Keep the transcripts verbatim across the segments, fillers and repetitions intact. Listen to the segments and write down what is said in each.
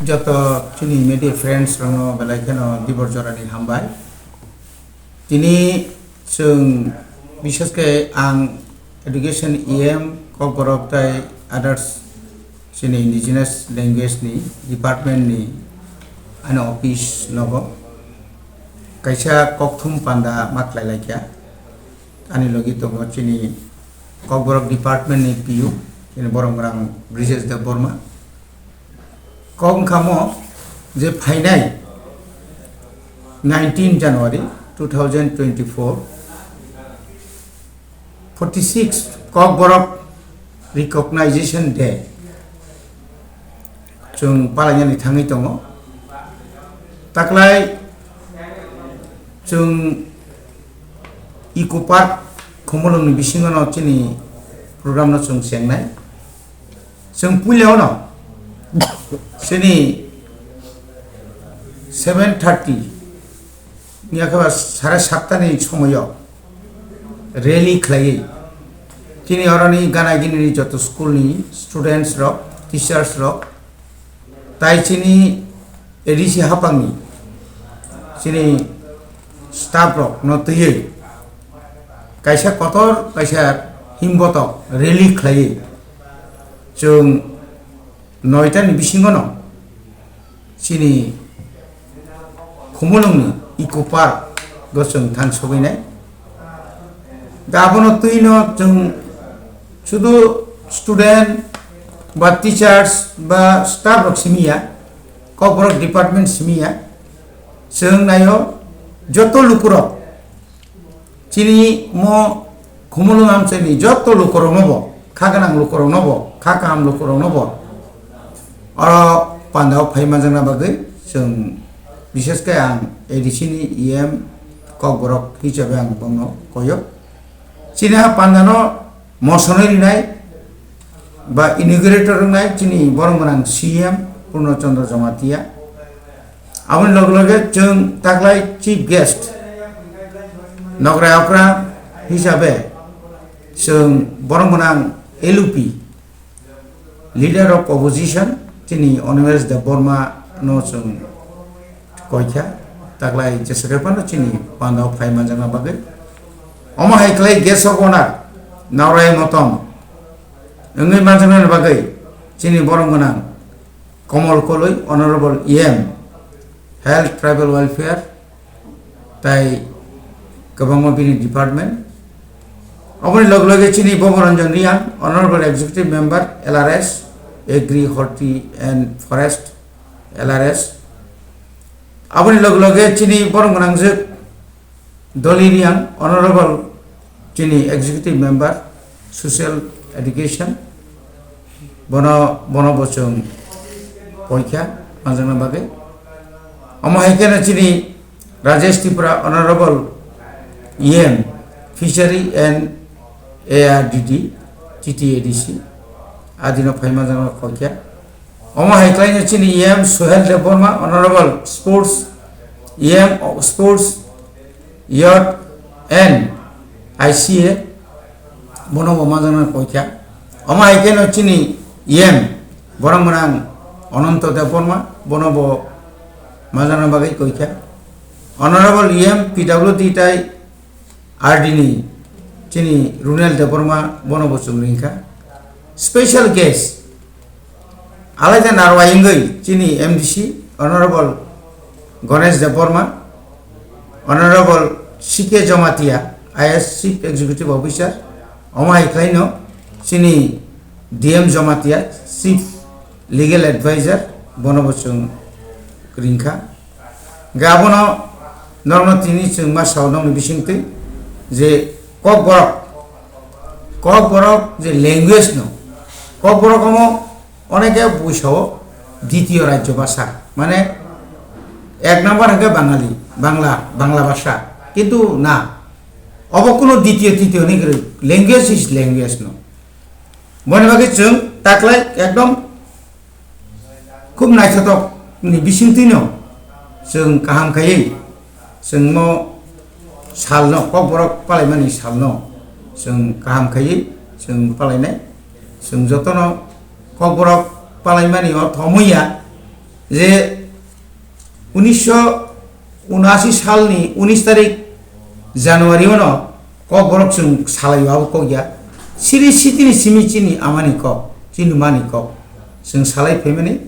Joto chini media friends rokno belai kheno dibor jorani hambai. Tini chwng, bishes khe ang education E M, Kokborok tai others chini indigenous language ni department ni ani office nogo kaisa kokthum panda ma khlai laikha. Ani logi tongo chini Kokborok department ni P U, chini borok rang Brijesh Debbarma. Kok wngkha mo je phainai nineteen January two thousand twenty-four, forty-six Kokborok Recognition Day chwng palainani thangwi tongo. Taklai chwng Eco Park Khumulwngni bisingono chini program no chwng chengnai. Chwng puila ono chini seven thirty ni akaba sare satta ni somoyo rally khlaiwi chini oroni gana gini ni joto school ni students rok, teachers rok, tai chini A D C hapangni chini staff rok no twiwi kaisa kotor kaisa himbotok rally khlaiwi chwng noita ni bisingo no chini Khumulwngni Eco Park o chwng thang sogwinai. Da abono twi no chwng sudu student ba teachers ba staff rok simi ya, Kokborok department simi ya, chwng naio joto lukurok chini mo Khumulwng amchaini joto lukurokno bo, kha gwnang lukurokno bo, kha kaham lukurokno bo oro pandao phai manjakna bagwi chwng, bishes khe ang A D C ni E M Kokborok hisabe ang bono koyo. Chini ha pandano mosonwi rinai ba inaugurator wngnai chini borom gwnang C M Purno Chandra Jamatia. Aboni loge loge chwng taklai chief guest nokrai okra hisabe chwng borom gwnang L U P leader of opposition chini Animesh Debbarma no chwng koikha, taklai jesa khe phano chini pandao phai manjakna bagwi. Omo hai khlai guest of honor Naurai Motom wngwi manjaknani bagwi chini borom gwnang Komol Koloi, Honorable E M, Health, Tribal Welfare, tai kwbangma bini department. Aboni log loge chini Boboranjan Riang, Honorable Executive Member, L R S, Agri, Horti and Forest, L R S. Aboni log loge chini borom gwnangjwk Doli Riang, Honorable chini Executive Member, Social Education, bono, bono bo chwng poikha manjakna bagwi. Omo hai kheno chini Rajesh Tripura, Honorable E M, Fishery and A R D D, T T A D C, adino phai manjakna poikha. Omo hai khlaino chini E M Suhel Debbarma, Honorable Sports, E M Sports, Youth and I C A, bono bo manjakna koikha. Omo hai kheno chini E M borom gwnang Ananto Debbarma, bono bo manjakna bagwi koikha. Honorable E M P W D tai R D ni chini Runel Debbarma, bono bo chwng ringkha. Special guest alaida narwai wngwi chini M D C Honorable Ganesh Debbarma, Honorable C K Jamatia, I A S Chief Executive Officer, omo hai khlaino chini D M Jamatia, Chief Legal Advisor, bono bo chwng ringkha. Hingkhe abono norokno tini chwng ma sao nokni bisingtwi je Kokborok, Kokborok je language no, Kokborok omo oneke buisao ditiyo rajyo bhasha, mane ek number hwnkhe Bangali, Bangla, Bangla bhasha, kintu na, obo kuno ditiyo titiyo hwnwi kwrwi, language is language no. Boni bagwi chwng taklai ekdom khub naithotokni bisingtwino chwng kaham khaiwi, chwng mo salno, Kokborok palaimani salno chwng kaham khaiwi chwng palainai. Chwng jotono Kokborok palaimani o thomwi ya, Je unisho unashi salni unis tarik January-o no Kokborok chwng salaio, abo kok ya. Siri sitini simi chini amani kok, chini mani kok. Chwng salai phaimani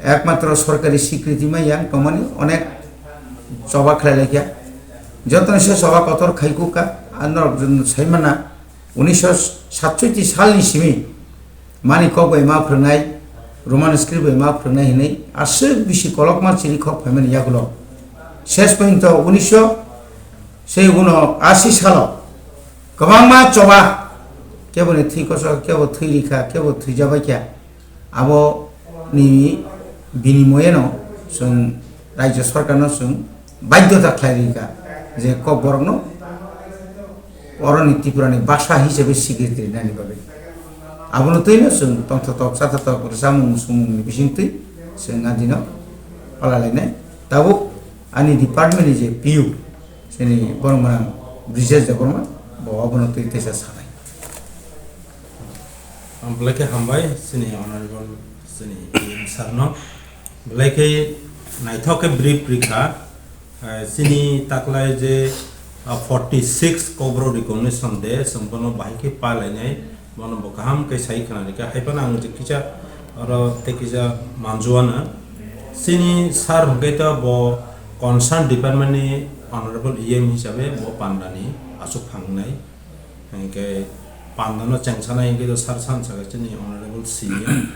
ekmatro sorkari sikriti ma yang tongmani onek choba khlai laikha. Jotoni se choba kotor khai kuk kha, a norok saimana unisho satsoiti salni simi mani kok bai ma phwrwngnai, Roman script bai ma phwrwngnai hinwi aswk bisi kolokma chiri khok phaimani yagulo. Ses pointo unisho sei uno asi salo kwbangma choba, kebo ni thwi koso, kebo thwi rikha, kebo thwijabaikha. Abo ni binimoyeno chwng Rajya Sarkarno chwng baidhyota khlai rikha je Kokborokno oroni Tripurani basa hisabe sikriti rinani bagwi. Abono twino chwng tongthotok, chathotok, rwchapmung, musungmungni bisingtwi chwng adino palalainai. Tabuk ani department ni je P U, chini borok mwnang Brijesh Debbarma, bo abono twi teisa sanai. Belai khe hambai chini honorable chini E M sir no. Belai khe naithok khe brief rikha. Eh, chini taklai je, ah, forty six Kokborok recognition day, chwng bono bahai khe palainai, bono bo kaham khe sai khna rikha. Hai phano ang je kisa oro tei kisa manjuana. Chini sir hwnkhe to bo concern department ni honorable E M hisabe bo pandani aswk phangnai. Hinkhe pandano chengsanai hinkhe to sir sansa khe chini honorable C E M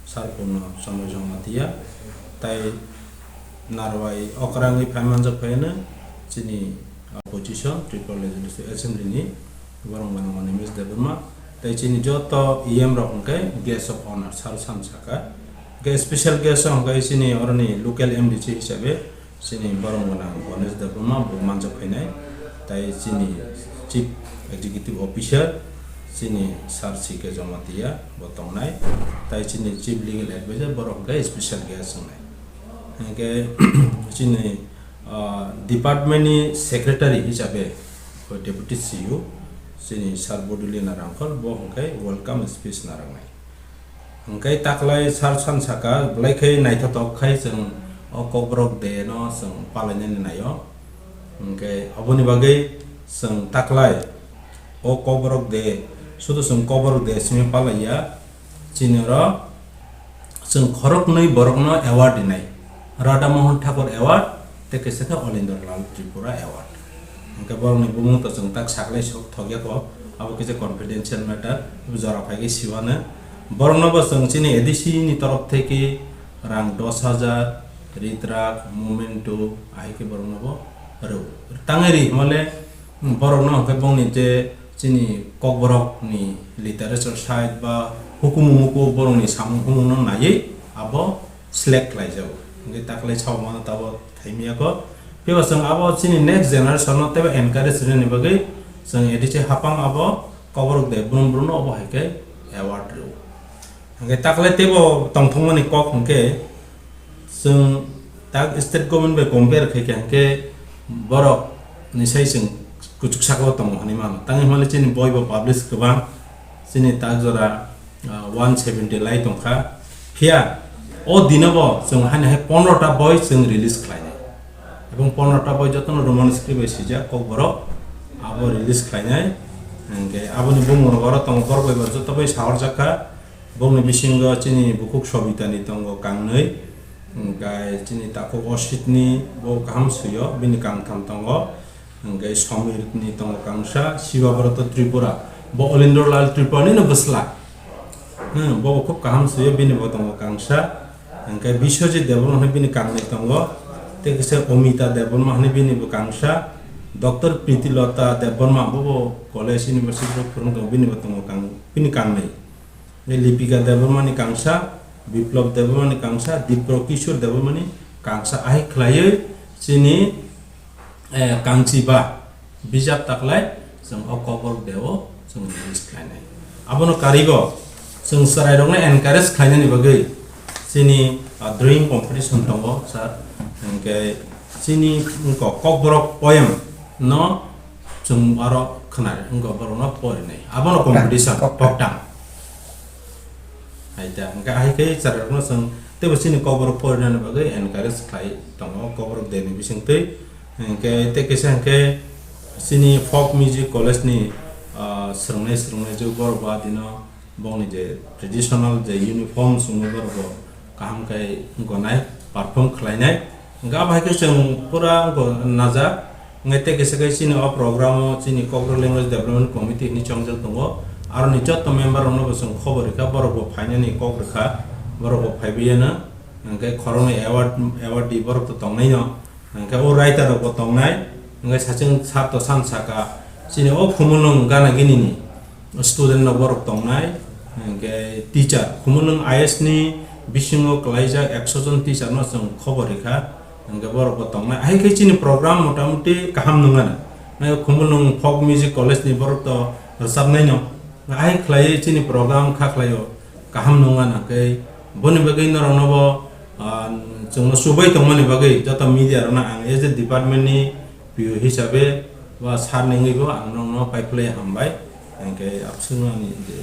sir Purno Chandra Jamatia, tai narwai okrangwi phai manjak phaino chini opposition Tripura Legislative Assembly ni borok mano mano Nimesh Debbarma, tai chini joto E M rok hinkhe guest of honor sir sansa kha. Hinkhe special guest hinkhe chini oroni local M D C hisabe chini borok gwnang Ganesh Debbarma bo manjak phainai, tai chini Chief Executive Officer chini Sir C K Jamatia bo tongnai, tai chini Chief Legal Advisor borok hwnkhe special guest wngnai. Hwnkhe chini, ah, department ni secretary hisabe Deputy C E O chini Sir Boduli Narangkol bo hwnkhe welcome speech narwknai. Hwnkhe taklai sir sansaka belai khe naithotok khai chwng o Kokborok Day no chwng palainani naio. Hwnkhe aboni bagwi chwng taklai o Kokborok Day, sudu chwng Kokborok Day simi palaiya, chini oro chwng khoroknwi borokno award rinai, Radha Mohan Thakur Award tei kaisa khe Olindra Lal Tripura Award. Hwnkhe borokni bumung to chwng tak saklai sok thokya kho, abo kisa confidential matter, jora phai khe siwano. Borokno bo chwng chini A D C ni torof theke rang dos hajar, ritrak, memento, ahai khe borokno bo rw. Tangwi ri hwnmale borokno hwnkhe bongni je chini Kokborok ni literature side ba hukumu muku borokni samung humung no naiwi abo select khlai jago. Hwnkhe taklai sao mano tabo thaimiya kho. Phiya chwng abo chini next generation no teibo encourage rwni bagwi chwng A D C hapang abo Kokborok Day brum brum no obo hai khe award rw. Hwnkhe taklai teibo tongthokmani kok hwnkhe chwng tak state government bai compare khai kha hwnkhe borok ni sai chwng kuchuk saka o tongo hinwi mano. Tangwi hwnmale chini boi bo publish kwbang, chini tak jora ah, one seventy lai tongkha. Phiya o dino bo chwng haino hai pondro ta boi chwng release khlainai. Ebong pondro ta boi jotono Roman script bai swijak Kokborok, abo release khlainai. Hwnkhe aboni bumung rok oro tongo, borok bai bo joto bai saharjak kha. Bongni bisingo chini bukhuk Sobitani tongo kangnwi, hwnkhe chini takhuk Ositni bo kaham swio, bini kangtham tongo. Hwnkhe Somir ni tongo kangsa, Shiva Brata Tripura, bo Olindra Lal Tripura nino bwsla. Hmm, bo khub kaham swiyo, bini bo tongo kangsa. Hwnkhe Biswajit Debbarma hwnwi bini kangnwi tongo. Tei kisa Omita Debbarma hwnwi bini bo kangsa. Doctor Pritilota Debbarma, bo bo college university o phwrwng tongo, bini bo tongo kang-, bini kangnwi. Lipika Debbarmani kangsa, Biplab Debbarmani kangsa, Dipro Kishore Debbarmani kangsa, ahai khlaiwi chini, eh, kangchiba bijap taklai chwng o Kokborok Day o chwng release khlainai. Abono karigo chwng chwrairokno encourage khlainani bagwi chini, ah, drawing competition tongo, sir. Hwnkhe chini wngkok Kokborok poem no chwng aro khwnari, wngkha borokno porinai. Abono competition, koktang. Koktang. Hai ta, hwnkhe hai khe chwrairokno chwng teibo chini Kokborok porinani bagwi encourage khlai tongo Kokborok Day ni bisingtwi. Hinkhe tei kisa hinkhe chini Folk Music College ni, ah, swrwngnai swrwngnai je borok ba dino bongni je traditional je uniform chumui borok bo kaham khe gonai, perform khlainai. Hinkhe abo hai khe chwng pura wngkha najak. Hinkhe tei kisa khe chini o program o chini Kokborok Language Development Committee hinwi chongjak tongo. Aroni jotto member rokno bo chwng khobor rikha, borok bo phainani kok rikha, borok bo phaibaiyano. Hinkhe khoroknwi award, award di borok to tongnaino. Hinkhe o writer rok bo tongnai. Hinkhe sachwng sar to san saka chini o Khumulwng gana gini ni student no borok tongnai, hinkhe teacher, Khumulwng I S ni bisingo kwlaijak ekso jon teacher no chwng khobor rikha, hinkhe borok bo tongnai. Hai khe chini program motamuti kaham nungano. Nai Khumulwng Folk Music College ni borok to rwchapnai no. Hai khlaiwi chini program kha khlaio kaham nungano, hinkhe boni bagwi norok no bo, ah, chwngno chubai tongmani bagwi joto media rok no ang as a department ni P O hisabe ba sir ni wngwi bo ang nokno paiphlai hambai, hinkhe abswkno ani je,